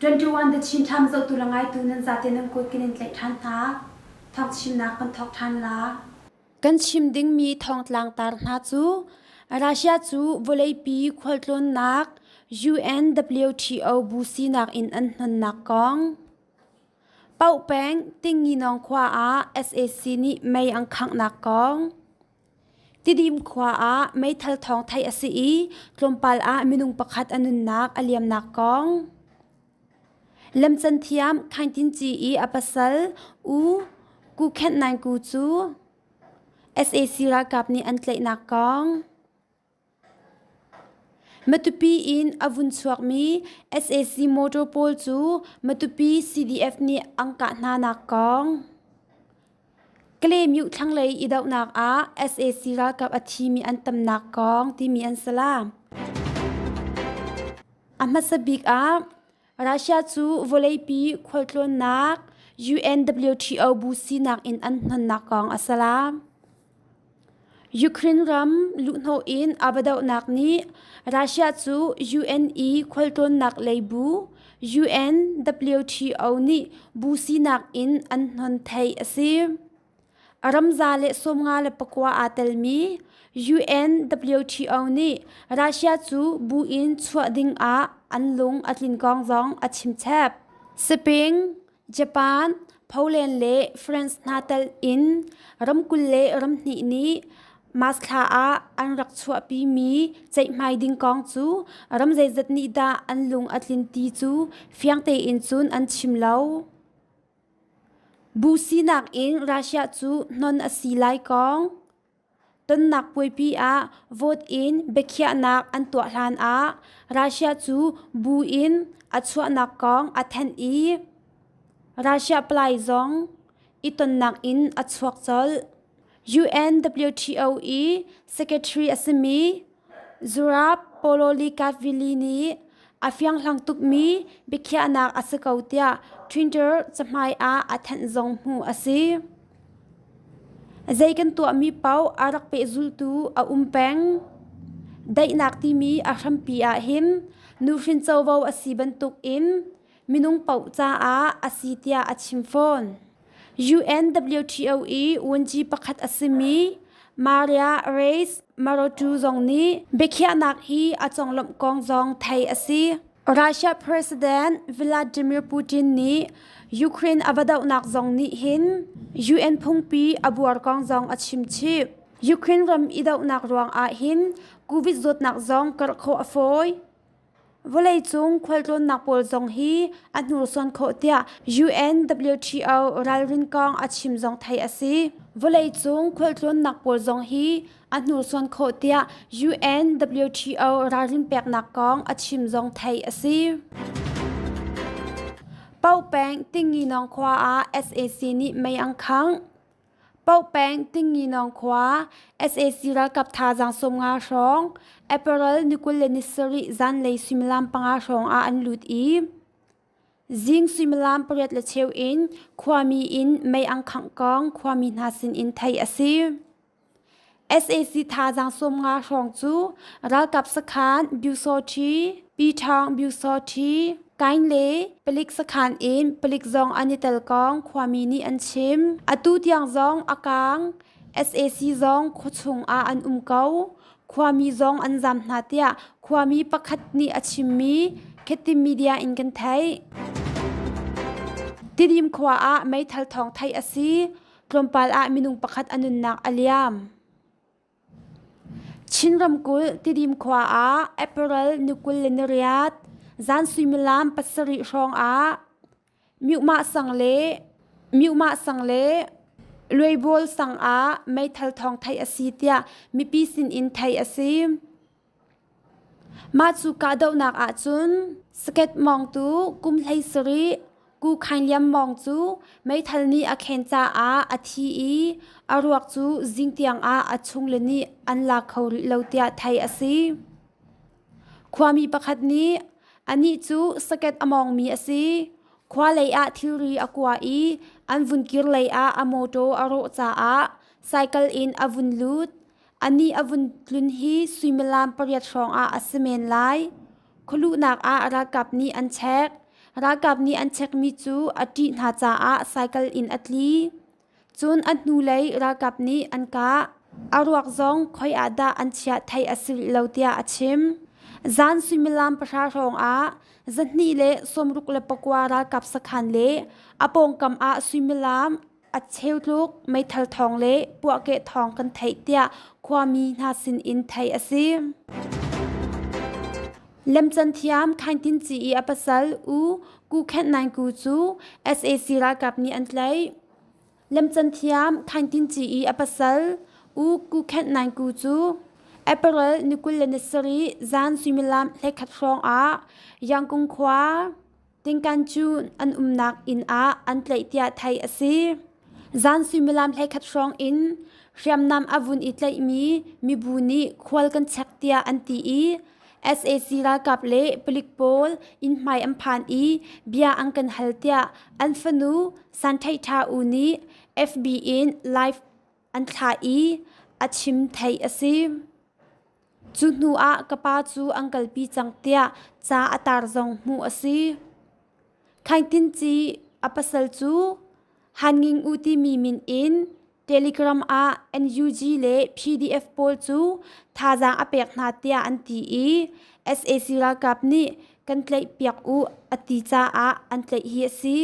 21 The Chin Times zohtu le ngaitu nan zate nan kut kan in tlaih ṭhan hna. Thawng chimnak kan thawk ṭhan la. Kan chim dingmi thawngtlang tar hna cu Russia cu vawleipi khualtlawnnak UNWTO bu sinak in an hnonnak kong. Paoh peng Tinginawng khua ah sac nih mei an khanghnak kong. Tidim khua ah meithal thawng theih a si i tlawmpal ah minung pakhat a nunnak a liamnak kong. Lemcan thiam Khaing Tin Ci i a pasal U Ku Khenh Naing Ku cu sac ralkap nih an tlaihnak kong. Matupi in a vun chuakmi sac motor pawl cu Matupi CDF nih an kah hnanak kong. Kalaymyo thlanglei i dohnak ah sac ralkap a thimi an tamnak kong timi an si la. A hmasa bik ah Russia cu vawleipi khualtlawnnak UNWTO bu sinak in an hnonnak kong a si la. Ukraine ram luhhnawh in a va dohnak nih Russia cu UN i khualtlawnnak lei bu UNWTO nih bu sinak in an hnon theih a si. A ram 159 aa telmi UNWTO nih Russia cu bu in chuah ding ah an lung a tlin kong zong a chimchap. Spain, Japan, Poland le France hna tel in ram 22 nih March thla ah an rak chuahpimi ceihmai ding kong cu ram zeizat nih dah an lung a tlin ti cu fiang tein cun an chim lo. Bu sinak in Russia cu hnon a si lai kong Tonnak puaipi ah vote in biakhiahnak an tuah hlan ah Russia cu bu in a chuahnak kong a thanh i Russia palai zong i tonnak in a chuak colh. UNWTO i secretary a simi Zurab Pololikashvili nih a fianghlang tukmi biakhiahnak a si ko tiah Twitter cahmai ah a thanh zong hmuh a si. Zei kan tuahmi paoh a rak pehzultu a um peng. Daihnak timi a hrampi ahhin nuhrin covo a si bantukin minung paoh caah a si tiah a chim fawn. UNWTO i vunci pakhat a simi Maria Reyes Marotu zong nih biakhiahnak hi a conglawmh kong zong theih a si. Russia President Vladimir Putin nih Ukraine a va dohnak zong nih hin UN phungpi a buar kong zong a chim chih. Ukraine ram i dohnak ruang ah hin COVID zawtnak zong karh khawh a fawi. Vawleicung khualtlawnnak pawl zong hi a hnursuan khawh tiah UNWTO ralrin kong a chim zong theih a si. Vawleicung khualtlawnnak pawl zong hi a hnursuan khawh tiah UNWTO ralrin peknak kong a chim zong theih a si. Paopeng Tinginawng khua ah sac nih mei an khangh. Paopeng Tinginawng khua sac ralkap thazaang 50 hrawng April ni 27 zanlei suimilam 5 hrawng ah an lut i zing suimilam 8:15 in khuami inn mei an khangh kong khuami hna sinin theih a si. Sac thazaang 50 hrawng cu ralkap sakhan Byusawṭhi, Pyithawng Byusawṭhi, Kain le palik sakhan in palik zong an i tel kong khuami nih an chim. Atu tiang zong a kaang. Sac zong khuachung ah an um ko. Khuami zong an zaam hna tiah khuami pakhat nih a chimmi Khetim media in kan theih. Tidim khua ah meithal thawng theih a si. Tlawmpal ah minung pakhat a nunnak a liam. Chin ramkulh Tidim khua ah April ni 28 zan suimilam 7 hrawng ah Myuhmah sang le Myuhmah sang le Luaibawl sang ah meithal thawng theih a si tiah mipi sin in theih a si. Mah cu kahdohnak ahcun Saket mawngtu kum 17 Ku Khaing Liam Mawng cu meithal nih a khen caah a thi i a ruak cu zing tiang ah a chungle nih an la kho rih lo tiah theih a si. Khuami pakhat nih anih cu saket a mawngmi a si. Khua lei ah thilri a kua i an vun kir lei ah a mawṭaw a rawh caah cycle in a vun lut. Anih a vun tlun hi suimilam 8 hrawng ah a si men lai. Khualuhnak ah ralkap nih an check. Ralkap nih an chekmi cu a ṭih hna caah cycle in a tli. Cun a hnulei ralkap nih an kah. A ruak zong khoi ah dah an chiah theih a si rih lo tiah a chim. Zan suimilam 10 hrawng ah 269 ralkap sakhan le a pawngkam ah suimilam a cheu tluk meithal thawng le puahkeh thawng kan theih tiah khuami hna sin in theih a si. Lemcan thiam Khaing Tin Ci i a pasal U Ku Khenh Naing Ku cu sac ralkap nih an tlaih. Lemcan thiam Khaing Tin Ci i a pasal U Ku Khenh Naing Ku cu April ni 27 zan suimilam 11 hrawng ah Yangkung khua Tingkan cu an umnak inn ah an tlaih tiah theih a si. Zan suimilam 11 hrawng in hriamnam a vun i tlaihmi mibu nih khual kan chek tiah an ti i sac ralkap le palik pawl inn hmai an phan i bia an kan hal tiah an fanu San Theih Tha U nih FB in live an thlah i a chim theih a si. Cu hnu ah ka pa cu an kalpi cang tiah ca a tar zong hmuh a si. Khaing Tin Ci a pasal cu Han Nging U timi min in Telegram ah NUG le PDF pawl cu thazaang a pek hna tiah an ti i sac ralkap nih kan tlaihpiak u a ti caah an tlaih hi a si.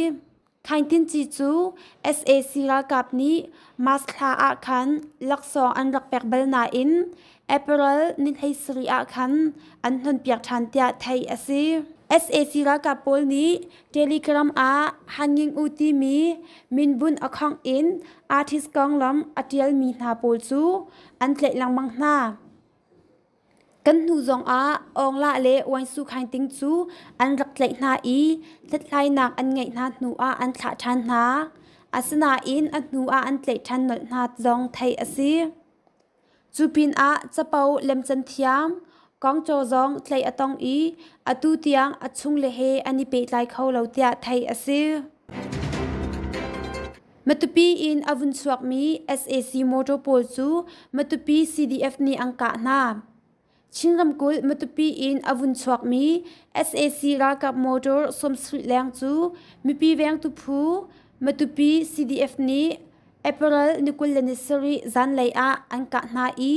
Khaing Tin Ci cu sac ralkap nih March thla ah khan laksawng an rak pek bal nain April ni 17 ah khan an hnonpiak ṭhan tiah theih a si. Sac ralkap pawl nih Telegram ah Han Nging U timi minbunh a khongh in artist konglam a ṭialmi hna pawl cu an tlaih lengmang hna. Kan hnu zongah Awnglah le Uansu Khaing Ting cu an rak tlaih hna i hlathlainak an ngeih hna hnuah an thlah ṭhan hna. Asinain a hnuah an tlaih ṭhan nolh hna zong theih a si. Cu pinah capo lemcan thiam Kongcaw zong tlaih a tong i atu tiang a chungle he an i pehtlai kho lo tiah theih a si. Matupi in a vun chuakmi sac motor pawl cu Matupi CDF nih an kah hna. Chin ramkulh Matupi in a vun chuakmi sac ralkap motor 70 leng cu mipi vengtu phu Matupi CDF nih April ni 27 zanlei ah an kah hna i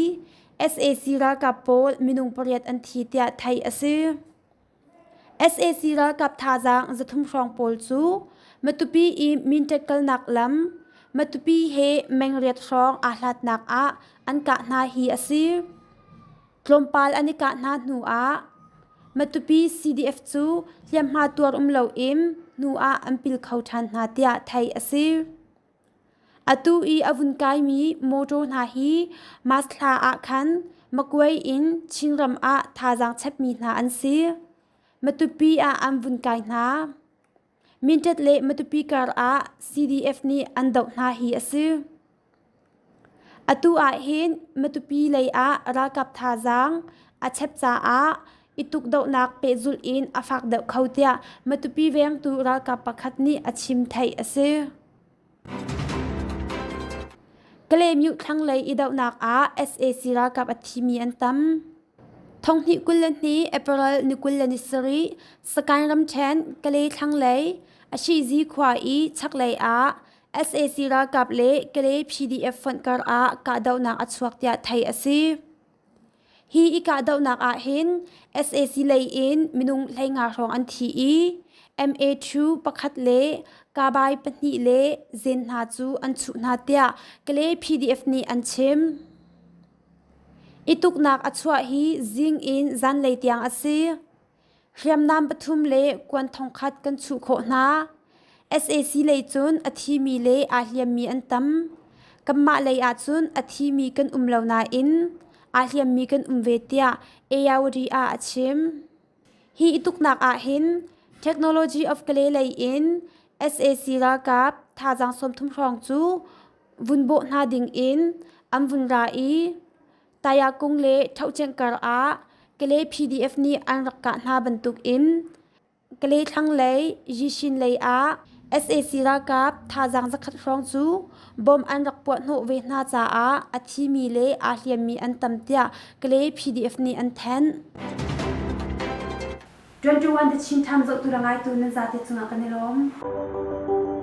sac ralkap pawl minung pariat an thi tiah theih a si. Sac ralkap thazaang 300 hrawng pawl cu Matupi i Mintet kalnak lam Matupi he meng riat hrawng aa hlatnak ah an kah hna hi a si. Tlawmpal an i kah hna hnu ah Matupi CDF cu hliamhma tuar um loin hnu ah an pil kho ṭhan hna tiah theih a si. Atu i a vun kaimi mawṭaw hna hi March thla ah khan Magway in Chinram ah thazaang chepmi hna an si. Matupi ah an vun kai hna. Mindat le Matupi kar ah CDF nih an doh hna hi a si. Atu ah hin Matupi lei ah ralkap thazaang a chep caah i tukdohnak pehzulh in a fak deuh kho tiah Matupi vengtu ralkap pakhat nih a chim theih a si. Kalaymyo thlanglei i dohnak ah sac ralkap a thimi an tam. Thonghnih 22 April ni 27 Sagaing ramṭhen Kalay thlanglei Ashizi khua i chaklei ah sac ralkap le Kalay PDF fonh kar ah kahdohnak a chuak tiah theih a si. Hi i kahdohnak ahhin sac lei in minung 15 hrawng an thi i MA2 pakhat le Kabai pahnih le zen hna cu an chuh hna tiah Kalay PDF nih an chim. I tuknak a chuah hi zing in zanlei tiang a si. Hriamnam pathum le kuan thongkhat kan chuh khawh hna. Sac lei cun a thimi le aa hliammi an tam. Kanmah lei ahcun a thimi kan um lo nain aa hliammi kan um ve tiah Ayawady ah a chim. Hi i tuknak ahhin Technology of Kalay lei in sac ralkap thazaang 30 hrawng cu vun bawh hna ding in an vun ra i Tayakung le Thohceng kar ah Kalay PDF nih an rak kah hna bantukin Kalay thlanglei Yishin lei ah sac ralkap thazaang zakhat hrawng cu bom an rak puah hnawh ve hna caah a thimi le aa hliammi an tam tiah Kalay PDF nih an thanh. 21 The Chin Times zohtu le ngaitu nan zate cungah kan i lawm.